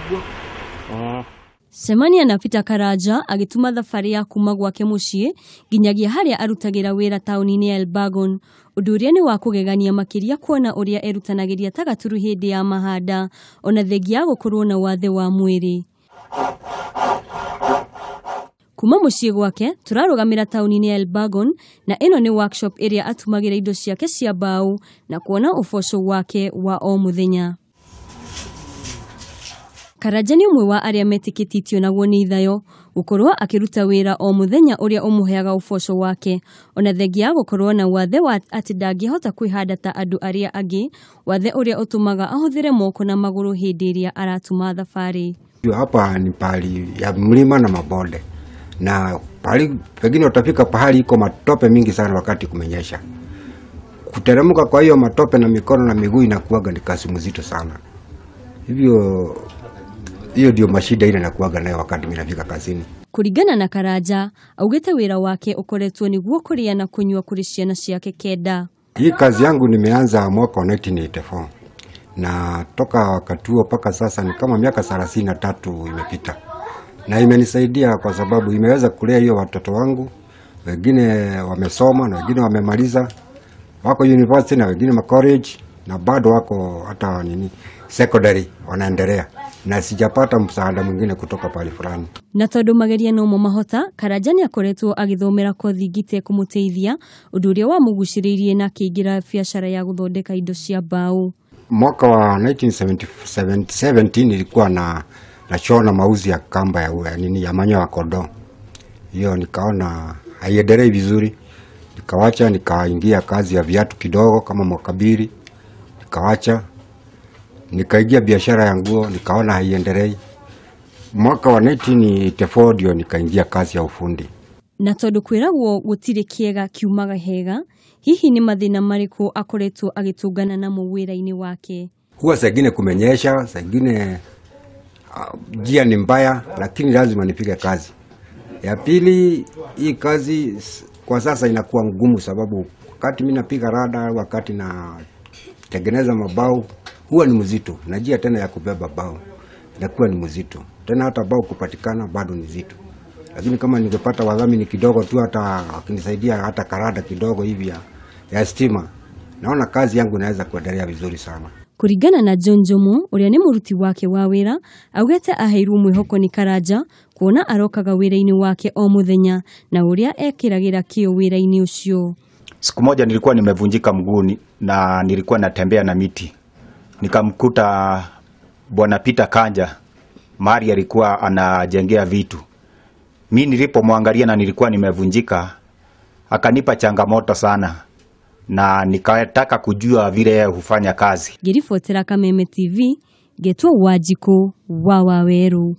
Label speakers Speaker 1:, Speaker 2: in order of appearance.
Speaker 1: kubwa.
Speaker 2: Cemania na Peter Karanja agĩtuma thabarĩ ya kuma gwake mũciĩ nginyagia harĩa arutagĩra wĩra taũni-inĩ ya Elbagon. Ũndũ ũrĩa nĩ wa kũgegania makĩria kuona ũrĩa erutanagĩria ta gaturu hĩndĩ ya mahanda ona thengia ya gũkorwo na wathe wa mwĩrĩ. Kuma mũciĩ gwake tũrarũgamĩra taũni-inĩ ya Elbagon na ĩno nĩ workshop ĩrĩa atumagĩra indo ciake cia mbaũ na kuona ũboco wake wa o mũthenya. Karanja nĩ ũmwe wa arĩa metĩkĩtitio naguo nĩ ithayo gũkorwo akĩruta wĩra o mũthenya ũrĩa ũmũheaga ũboco wake ona thengia ya gũkorwo na wathe wa atĩ ndangĩhota kwĩhanda ta andũ arĩa angĩ, wathe ũrĩa ũtũmaga ahũthĩre moko na magũrũ hĩndĩ ĩrĩa aratuma thabarĩ.
Speaker 1: Hapa ni pahali ya mlima na mabonde, na pahali pengine utafika pahali iko matope mingi sana wakati kumenyesha. Kuteremka kwa hiyo matope na mikono na miguu inakuwaga ni kazi mzito sana. Hivyo hiyo ndio mashida ile nakuwaga nayo wakati mimi nafika kazini.
Speaker 2: Kuringana na Karanja, augite wĩra wake ũkoretwo nĩguo kũrĩa na kũnyua kũrĩ ciana ciake kenda.
Speaker 1: Hii kazi yangu nimeanza mwaka wa 1984 na toka wakati huo mpaka sasa ni kama miaka 33 imepita, na imenisaidia kwa sababu imeweza kulea hiyo watoto wangu. Wengine wamesoma na wengine wamemaliza, wako university na wengine ma college, na bado wako hata nini secondary wanaendelea, na sijapata msaada mwingine kutoka pale fulani.
Speaker 2: Na tondu mageria no mo mahota, Karanja nĩ akoretwo agĩthomera kothi ngite kũmũteithia, ũndũ ũrĩa wamũgucĩrĩirie na akĩingĩra biacara ya gũthondeka indo cia mbaũ.
Speaker 1: Mwaka wa 1977 nilikuwa na nashona mauzi ya kamba ya nini ya manyoya ya kondoo. Hiyo nikaona haiendelei vizuri, nikawacha, nikaingia kazi ya viatu kidogo kama mwaka mbili, nikawacha, nikaingia biashara ya nguo, nikaona haiendelei. Mwaka wa 1984 ndio nikaingia kazi ya ufundi.
Speaker 2: Na tondu kwiragwo gũtirĩ kĩega kiumaga hega, hihi nĩ mathĩna marĩkũ akoretwo agĩtũngana namo wĩra-inĩ wake?
Speaker 1: Huwa saa ingine kumenyesha, saa ingine njia ni mbaya, lakini lazima nipige kazi. Ya pili, hii kazi kwa sasa inakuwa ngumu sababu wakati mimi napiga rada, wakati natengeneza mabao huwa ni mzito, na njia tena ya kubeba bao inakuwa ni mzito. Tena hata bao kupatikana bado ni zito. Lakini kama ningepata wadhamini kidogo tu, hata wakinisaidia hata karada kidogo hivi ya stima, naona kazi yangu inaweza kuendelea vizuri sana.
Speaker 2: Kuringana na John Jomo ũrĩa nĩ mũruti wake wa wĩra, augĩte aheirwo mwĩhoko nĩ Karanja kuona arokaga wĩra-inĩ wake o mũthenya na ũrĩa ekĩragĩra kĩo wĩra-inĩ ũcio.
Speaker 3: Siku moja nilikuwa nimevunjika mguu na nilikuwa natembea na miti. Nikamkuta Bwana Peter Kanja mahali alikuwa anajengea vitu. Mi nilipomwangalia na nilikuwa nimevunjika, akanipa changamoto sana na nikataka kujua vile yeye hufanya kazi.
Speaker 2: Ngĩribotera Kameme TV, ngetwo Wanjikũ wa Waweru.